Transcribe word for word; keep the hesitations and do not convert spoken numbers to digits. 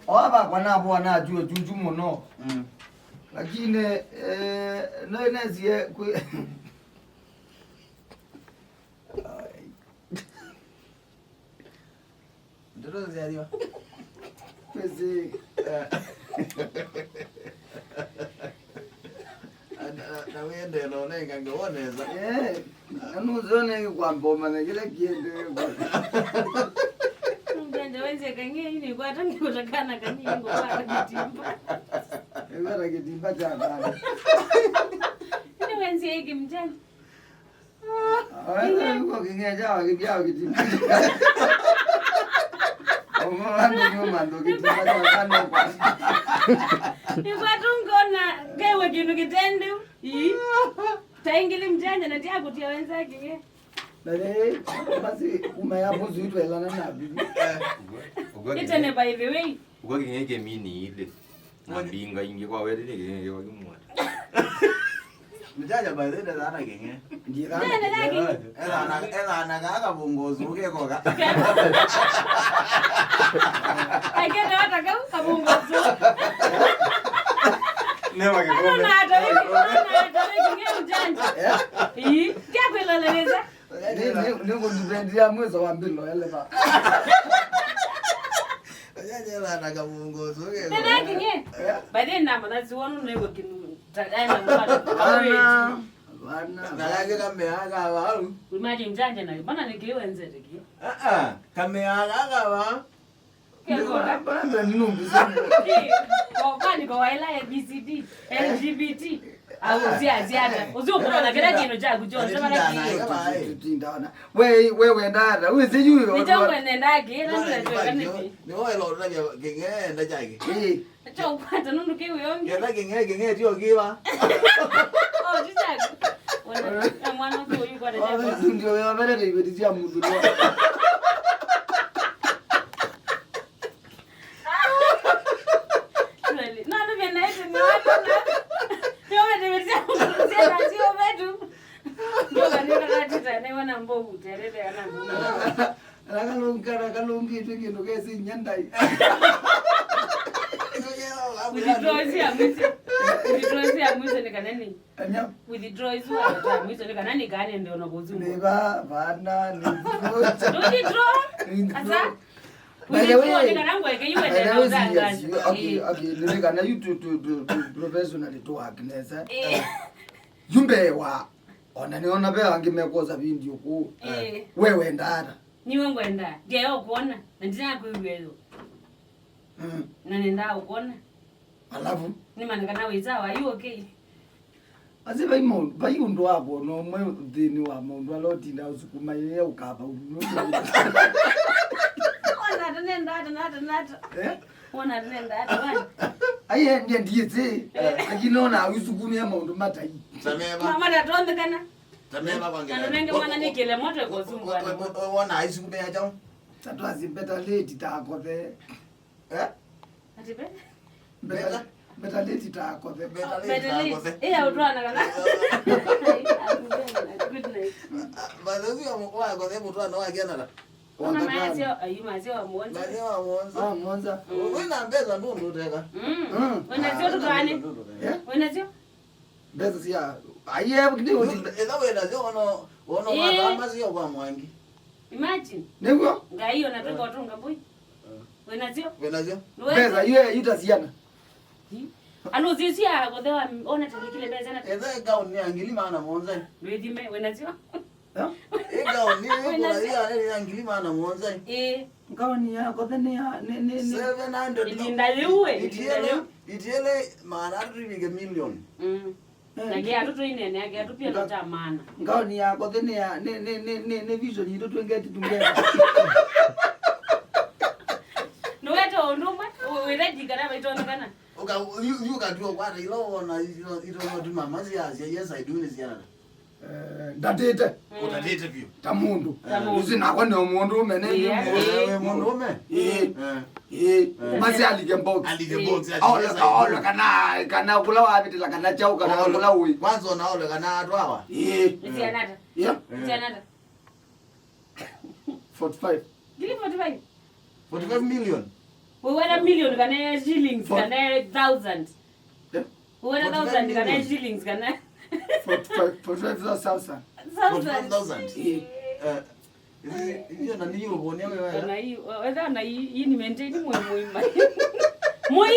Oa vakwa navoa na chuo chuchu mũno. Mm. Lakini, eh, no inesie kwi- Ndeto nzialiwa. Kwezi. Eh. Na, na, na wĩendee na ũnengange wonesa. Eh, na nũzone kwamba ũmanya kĩla kĩendee. Mjanja wenze kang'e, ini kwata ngũtakana kanini ngũkwata kĩtimba. Ngũkwata kĩtimba kya bana. Ini wenze iki mjanja. Awe, awe, kĩng'e kya wakĩbya wakĩtimba. Omo andũ nyuma andũ kĩtimba kya bana. Nĩkwatungona ngewe kĩndũ kĩtendeu. Ii. Taingili mjanja na ndiakutia wenza kĩng'e. Na rĩĩ, basi, kuma ya mũsu itwelana na bibi. Ũguo, ũguo kĩng'e. Itene, by the way. Ũguo kĩng'e kĩmini ile. Na mbinga ingĩ kwa wetĩte kĩng'e kĩwa kĩmwata. Mjanja, by the way, ndethana kĩng'e. Ndiethana. Ndethana kĩng'e. Ethana, ethana kaka kabungo ũsu kekoka. Akenda hata kau kabungo ũsu. Never get over. Ona hata wiki, ona hata wiki nge mjanja. Yeah. Ii, kya kwĩloleleza. Nĩ, nĩ, nĩ kũndipendea mwĩso wa mbilo eleva. Nyanyela na kamungo suke. Tena kĩng'e. Eh? By the way, namanya siwonu nĩ gũkinu. Ta, eh, na mwana. Bana, bana. Na yake kamea kava au. Imagine mjanja na, mbona nĩkĩwenzete kĩ? Ah, ah, kamea kava. Kekora. Bana, nĩ nũmbi sana. Kwa, kwani kwa waila A B C D, L G B T. Au ziaziata. Uzi ukumana kĩla kĩndũ kyaku kyonthe vala kĩĩ. Tũtindaona. We, we wenda ata? Wĩsĩ yu yo. Nĩkyo ngwenda ndakĩla nĩtweka nĩkĩ. Nĩwo ĩlotũtavya kĩng'enda kyake. Ĩĩ. Nĩkyo ũkwata nũndũ kĩ wĩongi. Kenda kĩng'e, kĩng'e tyo kĩva. Oh, ti kyaku. Ona, na mwana ũcio ũyũ kwata kyaku. Ndio yo vere ndio iveti ya mũndũ. Kweli. No, nũvena ĩtĩ nĩ watu na. Nĩ wende vĩtya mũndũ zĩna zio vetu. Ndio kanĩ kakatita nĩ wana mbogu terere ana mbogu. Rakalunga, rakalunga ĩtĩ kĩndũ kesi nyendai. Withdraw ĩsu ya mwisho. Withdraw ĩsu ya mwisho nĩ kana nĩ. Anya. Withdraw ĩsu ya mwisho nĩ kana nĩ kana ndio na kuzungu. Nĩ ba, bana, nĩ. Withdraw. Asa. By the way, by the way, serious, okay, okay, nĩ kana yu tu, tu, tu, tu professionally tu work nesa. Eh. Yu mbee wa, ona nĩona ve angĩ mekwosa video kũu. Eh. We wenda ata? Niwe ngwenda. Ndiayo kuona. Na ndinakwĩw'ĩa yo. Mm. Na nenda kuona. Alafu? Nĩ mana kana wĩ sawa, are you okay? Asi vai maũndũ, vai ũndũ wa kwona ũmwe nthĩnĩ wa maũndũ ala ũtindaa ũsukuma yeye ũkava ũndũ. Ona ata nenda ata, nata, nata. Eh? Ona ata nenda ata, wani? Aiye, ndiye ndiĩsĩ. Eh. Lakini ona ũisukumĩa maũndũ matai. Tameva. Ma-, matatonthekana. Tameva kwa ngela. Andũ mengĩ mwana nĩ kĩle moto ĩkũsumbũa. Wona aisukumĩa chao? Tatwasi better late ta akothe. Eh? Ati be? Better, better late ta akothe. Better late ta akothe. Better late. Eh, ya ũtwana kana? Ai, good night. By the way, wa akothe mũtwana wa Canada. Ona maasyo, ayu maasyo wa mũonza. Maasyo wa mũonza. Wa mũonza. Mm. Wĩna mbesa ndũndũ ũteka. Mm. Mm. Wĩna syo tũtwane. Eh? Wĩna syo? Mbesa sia, aiye, kĩndĩ ũti. Ĩla wĩna syo, wono, wono. Eh. Matama sio kwa Mwangi. Imagine. Nĩguo? Ngai ona twĩka ũtũnga mbũi. Eh. Wĩna syo? Wĩna syo? Nĩwe. Mbesa iwe ita siana. Hi? Ano sisi ya kũthewa ona tĩkĩle mbesa na. Etha ĩkaũnĩ ya ngili maana mũonza. Ndwĩthime, wĩna syo? Eh? Ĩkaũnĩ ĩkũla ya, ya ngili maana mũonza. Ĩĩ. Ngaoni ya kothe nĩ ya, nĩ, nĩ, nĩ. Seven hundred. Ilinda yĩu, ĩ, ilinda yĩu. Itiele, itiele maana atatũ ivike million. Mm. Eh. Na kĩatũ tũinene, kĩatũ pia no ta maana. Ngaoni ya kothe nĩ ya, nĩ, nĩ, nĩ, nĩ, nĩ vision yitũ twengeti tungeta. Nũwete ũndũ ũmwe, wĩ, wĩ ready kana maitonyekana. Ũka, yu, yu ũkatua kwata ila wona itono tuma masi ya, ya, yes, I do nĩ siana. Eh, ndatĩte. Mm. Ũtatĩte vyũ. Ta mũndũ. Ta mũndũ. Ũsi nakwa nĩ mũndũ ũme, nĩ. Yeah. Mũndũ ũme. Ĩĩ. Eh. Ĩĩ. Eh. Masi alike box. Alike box. Ĩĩ. Aole, aole kana, kana kũla wavĩtĩla kana chau kana kũla ũĩ. Kwanza ona aole kana atwawa. Ĩĩ. Nĩ siana ata? Yeah. Nĩ siana ata? Forty-five. Ngili forty-five. Forty-five million. Wĩweta million kana shillings kana thousand? Eh? Wĩweta thousand kana shillings kana Forty-five thousand. Thousand. Forty-five thousand. Eh. Eh, hiyo na niyo uvonia wewe. Kana hii wetha na hii hii ni maintain mwe muima. Mwe.